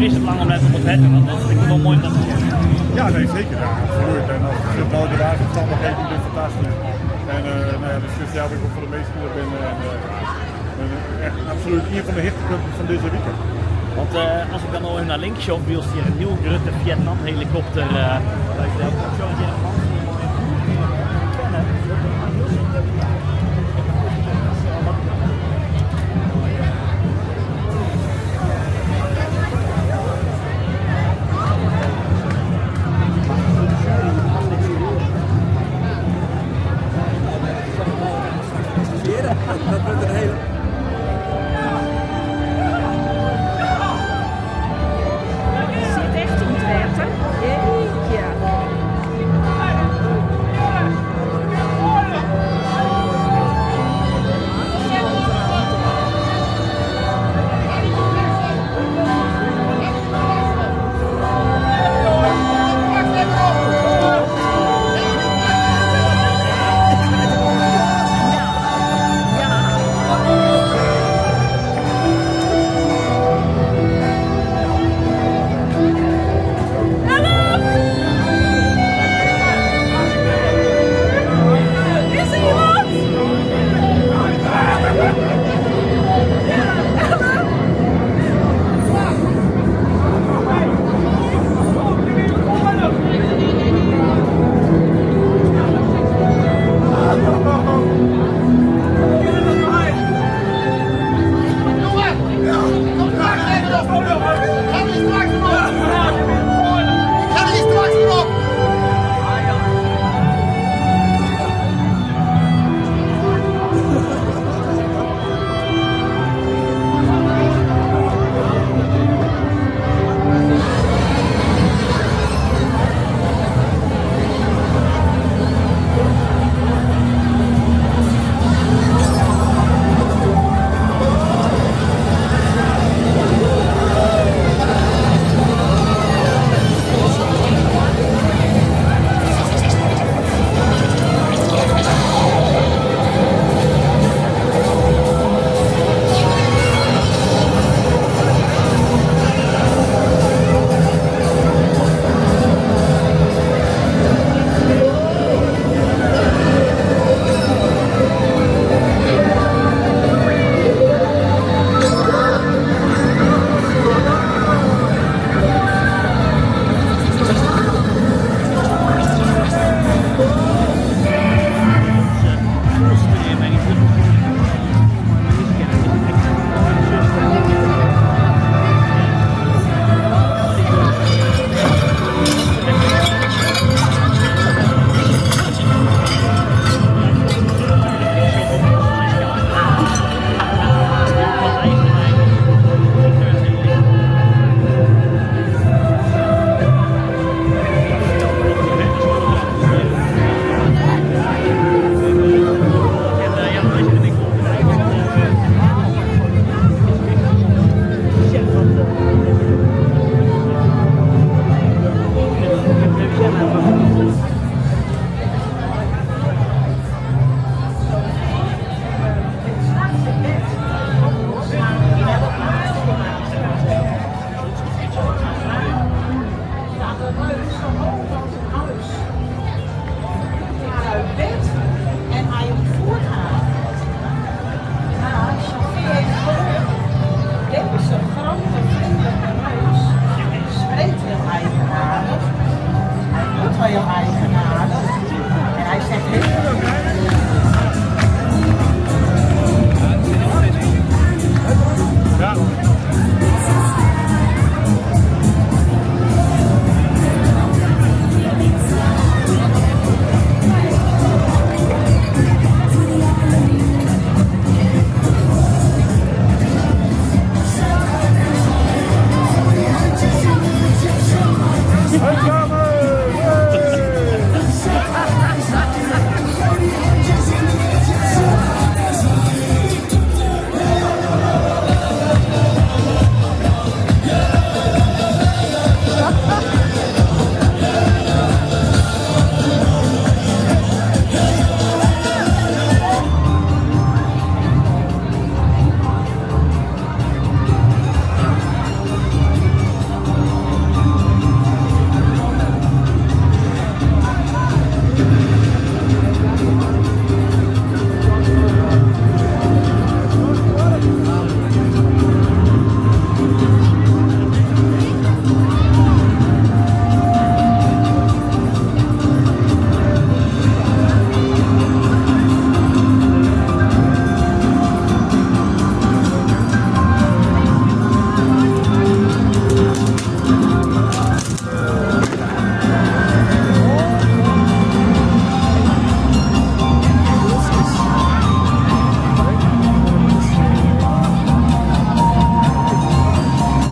Is it lang om let op it wetter? Want dat is wol moai om dat te sjen. Ja, nee, zeker. Ja, absoluut. En als het nou de waarsomstandigheden zijn fantastisch. En nou ja, dus zelf ek foar de minsken dy't der binne. En echt absolút ien fan de hichtepunten fan dizze wike. Want as ik dan no even nei links sjoch, wylst hjir in hiel grutte Vietnam-helikopter by del komt.